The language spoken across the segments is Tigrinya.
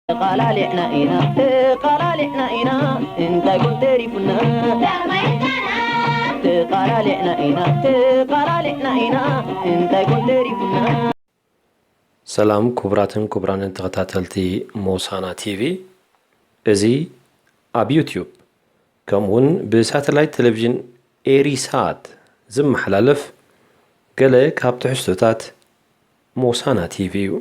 ተቓላሊዕና ኢና፣ ተቓላሊዕና ኢና፣ እንታይ ኮን ተሪፉና? ተቓላሊዕና ኢና፣ ተቓላሊዕና ኢና፣ እንታይ ኮን ተሪፉና? ሰላም ክቡራትን ክቡራንን ተኸታተልቲ ሞሳና ቲቪ፣ እዚ ኣብ ዩትዩብ ከምኡውን ብሳተላይት ቴሌቪዥን ኤሪሳት ዝመሓላለፍ ገለ ካብ ትሕዝቶታት ሞሳና ቲቪ እዩ።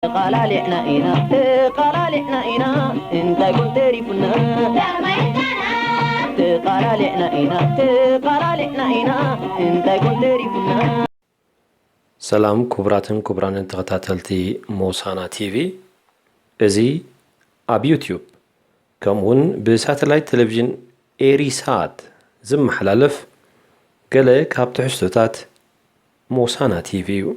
ተቓላሊዕና ኢና፣ ተቓላሊዕና ኢና፣ እንታይ ኮን ተሪፉና? ተቓላሊዕና ኢና፣ ተቓላሊዕና ኢና፣ እንታይ ኮን ተሪፉና? ሰላም ክቡራትን ክቡራንን ተኸታተልቲ ሞሳና ቲቪ፣ እዚ ኣብ ዩትዩብ ከምኡውን ብሳተላይት ቴሌቪዥን ኤሪሳት ዝመሓላለፍ ገለ ካብ ትሕዝቶታት ሞሳና ቲቪ እዩ።